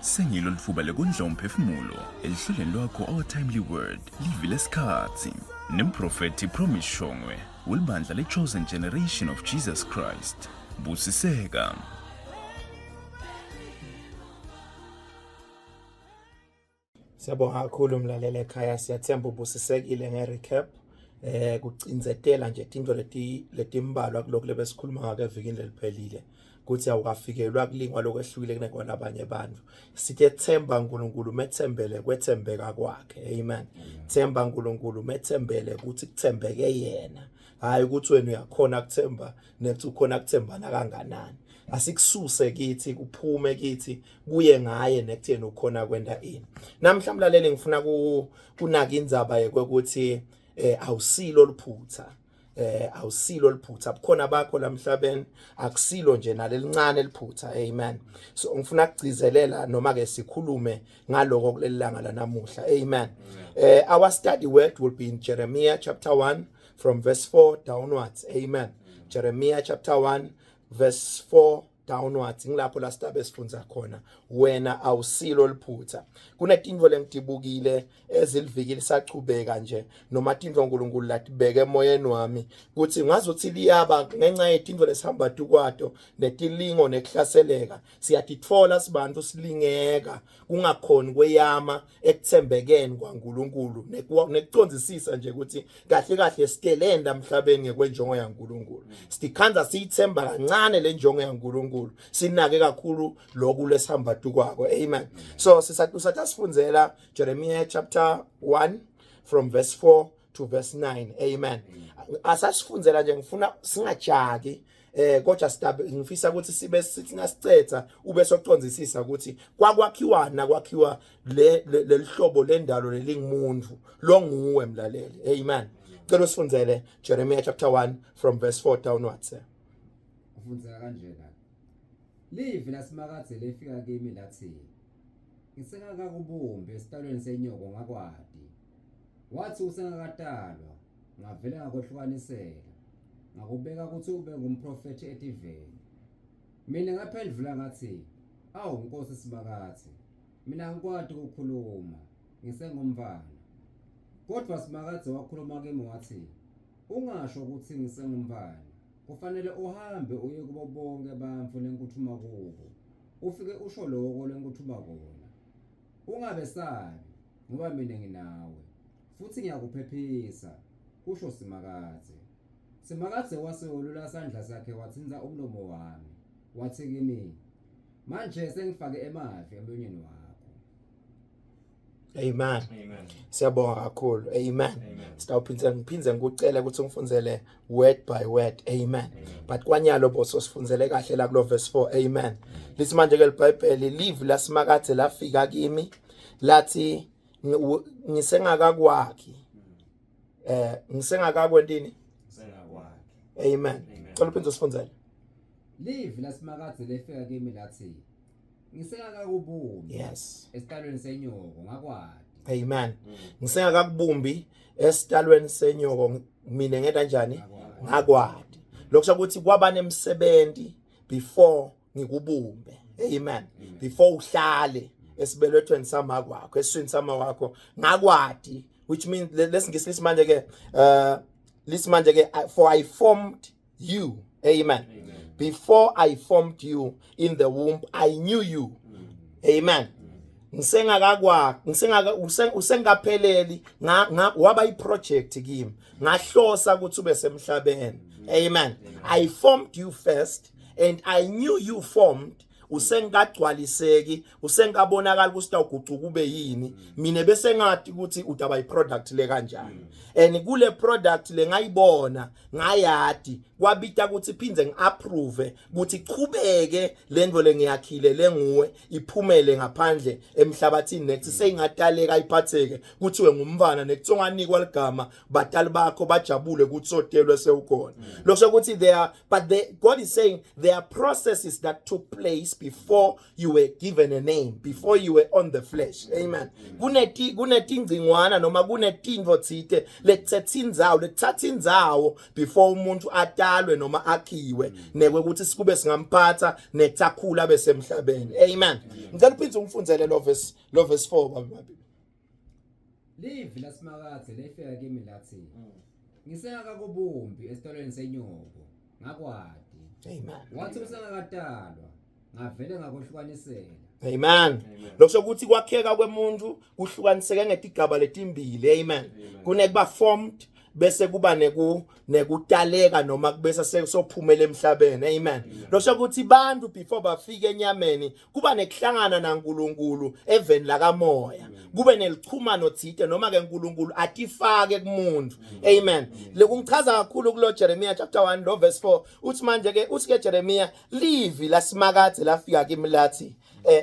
Sengilo litfuba lekondla umphefumulo elihlelweni lwakho Our Timely Word, livi lesikhatsi. Nemprofethi Promise Shongwe welibandla le-Chosen Generation of Jesus Christ. Busiseka. Siyabonga kakhulu mlaleli ekhaya siyathemba ubusisekile nge-recap eh kucinzetela nje tinto leti letimbalwa kulokhu lebesikhuluma ngako evikini leliphelile ukuthi awukafikelwa kulingwa lokwehlukile kunekwalabanye abantu sithe themba uNkulunkulu methembele kwethembeka kwakhe amen themba uNkulunkulu methembele ukuthi kuthembeke yena hayi ukuthi wena uyakhona kuthemba nekuthi ukhona kuthembana kanganani asikususe kithi kuphume kithi kuye ngaye nekutheni ukhona kwenta ini namhla mlaleli ngifuna kunaka indzaba yekwekuthi eh awusilo liphutha eh awusilo liphutha bukhona bakho lamhlabeni akusilo nje nalelincane liphutha amen so ngifuna kugcizelela noma ke sikhulume ngaloko kuleli langa lanamuhla amen eh our study word will be in Jeremiah chapter 1 from verse 4 downwards amen Jeremiah chapter 1 verse 4 downwards ngilapho la sitabe sifunza khona wena awusilo liphutha kunetintfo lengitibukile eziliviki lisachubeka nje noma tintfo uNkulunkulu latibeke emoyeni wami kuthi ngazuthi liyaba ngenxa yetintfo lesihamba tukwato netilingo nekuhlaseleka siyatitfola sibantu silingeka kungakhoni kweyama ekuthembekeni kwaNkulunkulu nekucondzisisa nje ukuthi kahle kahle sitelenda emhlabeni ngekwenjongo yaNkulunkulu sitikhandza siyithemba kancane le njongo yaNkulunkulu sinake kakhulu lokhu lesihamba tukwako amen so sisatha sifundzela Jeremiah chapter 1 from verse 4 to verse 9 amen asasifundzela nje ngifuna singajaki eh kodwa sidabe ngifisa ukuthi sibe sithi nasicetha ube socondzisisa ukuthi kwakwakhiwana kwakhiwa le lelihlobo lendalo lelingumuntu longuwe mlaleli amen cela usifundzele Jeremiah chapter 1 from verse 4 downwards ufundzeka kanjena livi lasimakadze lefika kimi lathi ngisengakakubumbi esitalweni senyoko ngakwati wathi usengakatalwa ngavele ngakwehlukanisela ngakubeka ukuthi ube ngumprofethi etiveni mina ngaphendvula ngathi awu nkosi simakadze mina angikwati ukukhuluma ngisengumfana kodwa simakadze wakhuluma kimi wathi ungasho ukuthi ngisengumfana kufanele uhambe uye kubo bonke bantfu lengikuthuma kubo ufike usho loko lengikuthuma kona ungabesabi ngoba mina nginawe futsi ngiyakuphephisa, kusho Simakadze. Simakadze wase welula sandla sakhe watsintsa umlomo wami, watsi kimi, Manje sengifake emavi emlonyeni wakho. Amen. Amen. Siyabonga kakhulu. Amen. Sitawuphindze ngiphindze ngikucela ukuthi ungifundzele word by word. Amen. Amen. But kwanyalo boso sifundzele kahle la kulo verse 4. Amen. Lithi manje ke liBhayibheli live lasimakadze lafika kimi lathi ngisengakakwakhi eh ngisengakakwentini ngisengakwakhi amen cela uphinde usifundzele livi lasimakadze lefika kimi lathi ngisengakakubumbi yes esitalweni senyoko ngakwati amen ngisengakakubumbi esitalweni senyoko mina ngenta njani ngakwati lokho ukuthi kwaba nemsebenzi before ngikubumbe amen before uhlale esibelethweni samakwakho esiswini samakwakho ngakwati which means lesingisi lisimanje ke uh lisimanje ke for i formed you amen, amen. Before i formed you in the womb i knew you amen ngisengakakwa ngisengaka usengakapheleli waba iproject kimi ngahlosa ukuthi ube semhlabeni amen i formed you first and i knew you formed usengikagcwaliseki usengikabonakala ukuthi utawugucuka ube yini mina bese ngati ukuthi utaba iproduct le kanjani and kule product le ngayibona ngayadi kwabita ukuthi phindze ngiapprove ukuthi chubeke lento lengiyakhile lenguwe iphumele ngaphandle emhlabathini nethi seyingataleka iphatheke kuthiwe ngumfana nekuthi onganikwa ligama batali bakho bajabule ukuthi sotelwe sewukhona lokho ukuthi there are but the, God is saying there are processes that took place things before you were given a name, before you were on the flesh. Amen. Kuneti kunetingcingwana noma kunetintfo tsite letsetsa indzawo, lethatha indzawo before umuntu atalwe noma akhiwe nekwekuthi sikube singamphatha nethakhula besemhlabeni. Amen. Ngicela uphindze ungifundzele lo verse 4, baba. Livi laSimakadze lefika kimi lathi, Ngisengakakubumbi esitolweni senyoko, ngakwati. Amen. Wathi usengakatalwa, ngavele ngakuhlukanisela. Amen. Lokusho ukuthi kwakheka kwemuntu kuhlukaniseke ngetigaba letimbili. Amen. Kunekuba formed bese kuba nekutaleka noma kubese sophumela emhlabeni. Amen. Lokusho ukuthi bantu before bafike enyameni kuba nekuhlangana naNkulunkulu eveni lakamoya, kube nelichumano tsite noma ke uNkulunkulu atifake kumuntu. Amen. Lekungichaza kakhulu kulo Jeremiah chapter 1 lo verse 4, uthi manje ke, uthi ke Jeremiah, livi laSimakadze lafika kimi lathi,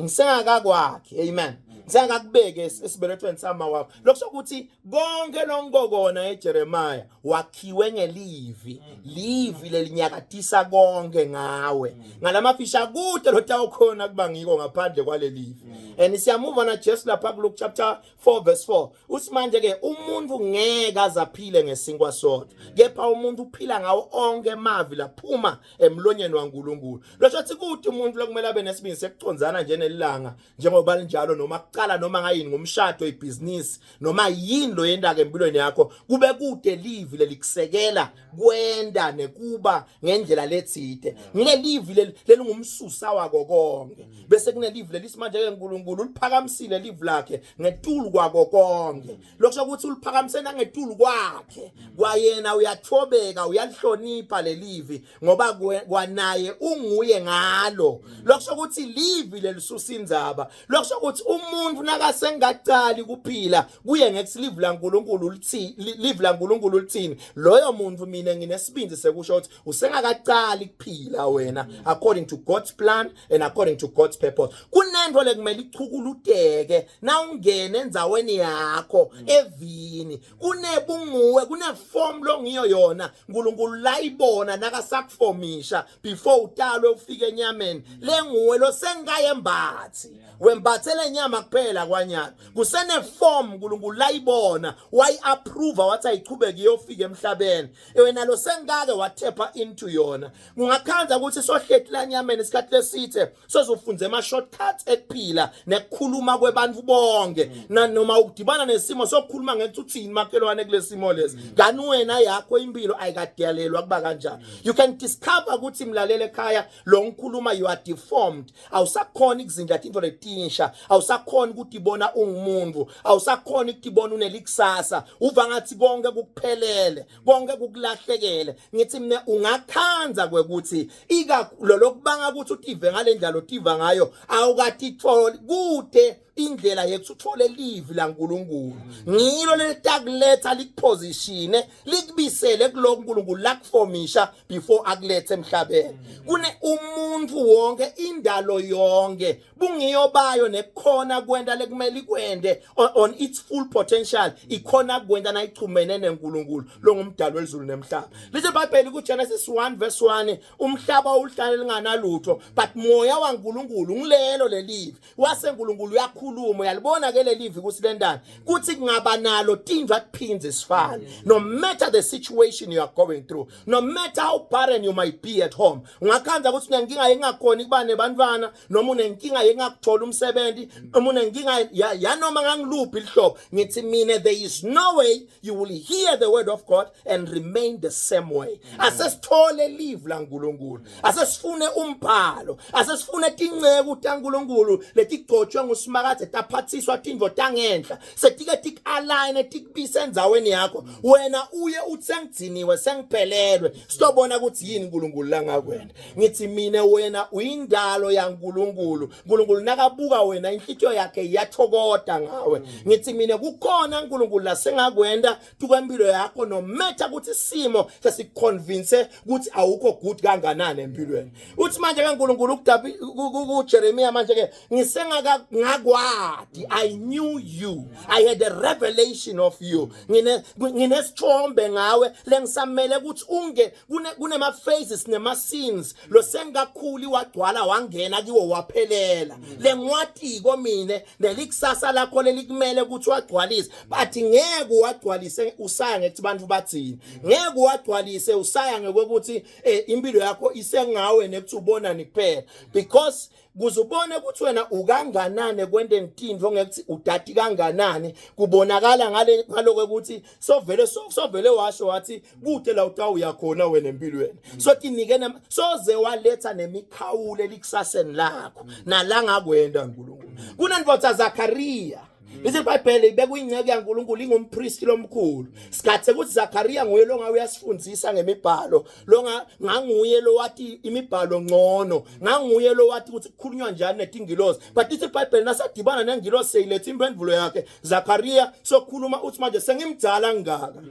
ngisengakakwakhi, amen, ngisengakakubeke esibelethweni sama wakho. Lokusho ukuthi konke lonkokona eJeremiah wakhiwe ngelivi, livi lelinyakatisa konke ngawe. Ngalamafisha kude lotawukhona kuba ngiko ngaphandle kwalelivi. And siyamuva na Jesu lapha ku Luke chapter 4 verse 4, uthi manje ke umuntu ngeke azaphile ngesinkwa sodwa, kepha umuntu uphila ngawo onke emavi laphuma emlonyeni waNkulunkulu. Losho ukuthi kude umuntu lokumele abe nesibindi sekucondzana nje nelilanga njengoba linjalo, noma kucala noma ngayini, ngumshado, ibhizinisi, noma yini lo yendaka empilweni yakho, kube kude livi lelikusekela kwenda nekuba ngendlela letsite. Ngile livi lelingumsusa wako konke. Bese kunelivi lelisimanje ke uNkulunkulu uliphakamisile livi lakhe ngetulu kwako konke. Lokusho ukuthi uliphakamise nangetulu kwakhe kwayena, uyathobeka, uyalihlonipha lelivi ngoba kwanaye unguye ngalo. Lokusho ukuthi livi lelisusa indzaba. Lokusho ukuthi umuntu nakasengacali kuphila kuye ngekuthi livi laNkulunkulu lithi, livi laNkulunkulu lithini, loyo muntu mina nginesibindi sekusho ukuthi usengakacali kuphila wena according to God's plan and according to God's purpose. Kunento lekumele ichukuluteke nawungena endzaweni yakho evini. Kunebunguwe, kuneform longiyo yona uNkulunkulu layibona nakasakufomisha before utalwe ufike enyameni, lenguwe lo sengayembathi, wembathele nyama kuphela kwanyalo. Kuseneform uNkulunkulu layibona, wayi-approve, wathi ayichubeke iyofika emhlabeni. Wena lo sengake wathepha into yona. Kungakhanza ukuthi sohleti lanyameni isikhathi lesithe, sozofunza ama shortcuts ekuphila nekukhuluma kwebantu bonke, noma ukudibana nesimo sokukhuluma ngekuthi uthini makhelwane kulesimo lesi, kani wena yakho impilo ayikadalelwa kuba kanjani. You can discover ukuthi, mlalele ekhaya lo ngikhuluma, you are deformed, awusakhona ukuzindla into letinsha, awusakhona ukutibona ungumuntu, awusakhona ukutibona unelikusasa, uva ngathi konke kukuphelele, konke kukulahlekele. Ngithi mina ungakhanza kwekuthi ikakhulu lokubanga ukuthi utive ngalendlela otiva ngayo, awukatitholi kude indlela yekuthi uthole livi laNkulunkulu. Ngilo lelitakuletha likupositione, likubisele kuloko uNkulunkulu lakufomisha before akulethe emhlabeni. Kune umuntu wonke, indalo yonke, bungiyo bayo nekukhona kwenta lekumele ikwende on its full potential, ikhona kwenta nayichumene neNkulunkulu longumdali welizulu nemhlaba. Lithi iBhayibheli kuGenesis 1 verse 1, umhlaba uhlale linganalutho, but moya waNkulunkulu, ngilelo lelivi wase uNkulunkulu uyakhuluma. Uyalibona ke lelivi ukuthi lendani kuthi kungaba nalo tindlu akuphindze sifane. No matter the situation you are going through, no matter how barren you might be at home, ungakhanza ukuthi unenkinga engakhoni kuba nebantwana, noma unenkinga engakuthola umsebenzi, noma unenkinga yanoma ngangiluphi lihlobo, ngithi mina there is no way you will hear the word of God and remain the same way. Asesithole live laNkulunkulu, asesifune umbhalo, asesifune tinceku taNkulunkulu letigcotshwe nguSimakadze, taphathiswa tindvo tangenhla, setike tik-align, tikubise endzaweni yakho. Wena uye uthi sengigciniwe, sengiphelelwe, sitobona ukuthi yini uNkulunkulu langakwenda. Ngithi mina wena uyindalo yaNkulunkulu. uNkulunkulu nakabuka wena inhlitiyo yakhe. yakhe iyathokota ngawe. Ngithi mina kukhona uNkulunkulu lasengakwenda tukwempilo yakho no matter ukuthi isimo sesiconvince ukuthi awukho good kanganani empilweni. Uthi manje ke uNkulunkulu kuJeremiah manje ke ngisengaka ngakwadi I knew you. I had a revelation of you. Ngine nginesithombe ngawe lengisamele ukuthi unge kunema phases nema scenes lo sengakhuli wagcwala wangena kiwo waphelela lengwatiko mina nelikusasa lakho lelikumele ukuthi wagcwalise but ngeke wagcwalise usaya ngekuthi abantu bathini ngeke wagcwalise usaya ngekuthi eh, impilo yakho isengawe nekuthi ubona ni kuphela because kuze ubone ukuthi wena ukanganani kwente tintfo ngekuthi udati kanganani kubonakala ngale ngaloko ukuthi sovele sovele washo wathi kude la utawuya khona wena empilweni so tinike soze waletha nemikhawulo elikusaseni lakho nala ngakwenda uNkulunkulu kunendvodza Zakaria Lithi iBhayibheli bekuyingceke yaNkulunkulu ingumpristi lomkhulu. Sikhathi ukuthi Zakaria nguye lo ngawe uyasifundisa ngemibhalo, lo nganguye lo wathi imibhalo ngcono, nganguye lo wathi ukuthi kukhulunywa njani netingilosi. But lithi iBhayibheli nasadibana nengilosi seyiletha impendulo yakhe. Zakaria sokhuluma uthi manje sengimdala ngaka.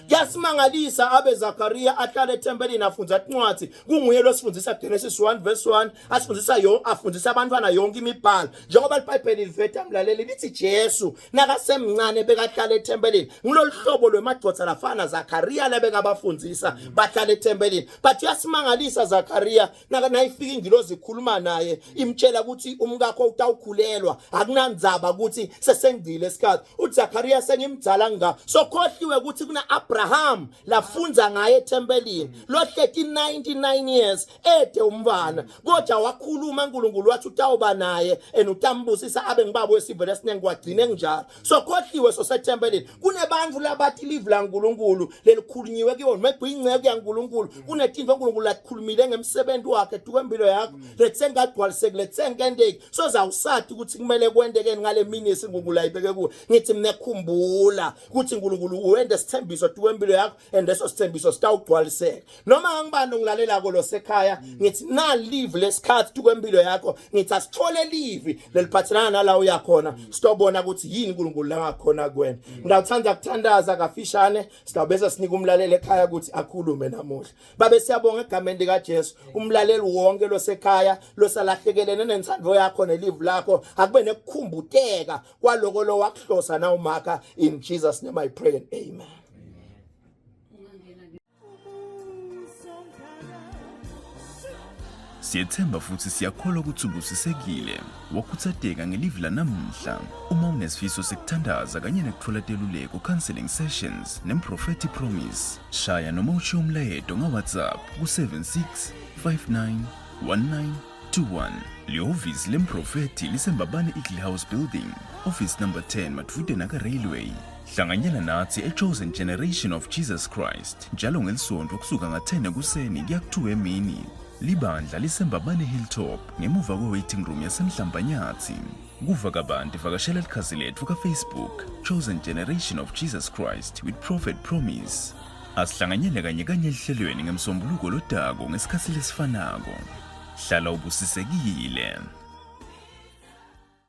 Kuyasimangalisa abe Zakaria ahlala ethempelini afundza incwadi kunguye losifundisa Genesis 1 verse 1 asifundisa yo afundisa abantwana yonke imibhalo njengoba iBhayibheli liveta mlaleli lithi Jesu nakasemncane bekahlala ethempelini ngilolu hlobo lwemadoda lafana Zakaria lebekabafundisa bahlala ethempelini but uyasimangalisa Zakaria nayifika ingilozi ikhuluma naye imtshela ukuthi umkakho utawukhulelwa akunandzaba ukuthi sesengcile isikhathi uthi Zakaria sengimdzala nga sokhohliwe ukuthi kuna Abraham lafunza ngaye ethempelini lohleti 99 years ede umfana kodwa wakhuluma uNkulunkulu wathi utawuba naye and utambusisa abe ngibaba wesive lesiningi kwagcine kunjalo sokhohliwe sosethempelini kunebantu labathi live laNkulunkulu lelikhulunyiwe kuyo maybe ingceke yaNkulunkulu kunetinto uNkulunkulu lakhulumile ngemsebenzi wakhe dukwempilo yakho letsengagcwaliseki letsengenteki sozawusati ukuthi kumele kwentekeni ngale mini uNkulunkulu ayibeke kuwe ngithi mina khumbula ukuthi uNkulunkulu wende sithembiso dukwempilo yakho and leso sithembiso sitawugcwaliseka noma ngangibani ongilalelako lo sekhaya ngithi na live lesikhathi tukwempilo yakho ngithi asithole live leliphathelana nala uyakhona sitobona ukuthi yini uNkulunkulu langakhona kuwena ngiyawuthanda kuthandaza kafishane sitawubese sinika umlaleli ekhaya ukuthi akhulume namuhla babe siyabonga egameni likaJesu umlaleli wonke losekhaya losalahlekelene nentsandvo yakho nelive lakho akube nekukhumbuteka kwaloko lo wakuhlosa na umakha in Jesus name I pray and amen Siyethemba futhi siyakholwa ukuthi ubusisekile wakhuthazeka ngelivi lanamuhla. Uma unesifiso sekuthandaza kanye nekuthola teluleko counseling sessions nemprofethi Promise, shaya noma ushiye umlayeto nga-WhatsApp ku-76 59 19 21. Lihhovisi lemprofethi lisembabane Eagle House Building, office number 10 madvude naka-railway. Hlanganyela nathi e-Chosen Generation of Jesus Christ njalo ngelisonto kusuka nga-10 ekuseni kuya ku-2 emini. Libandla lisembabane Hilltop ngemuva kwe-waiting room yasemhlambanyathi. Kuva kabanti vakashela likhasi lethu ka-Facebook Chosen Generation of Jesus Christ with Prophet Promise. Asihlanganyele kanye kanye ehlelweni ngemsombuluko lodako ngesikhathi lesifanako. Hlala ubusisekile.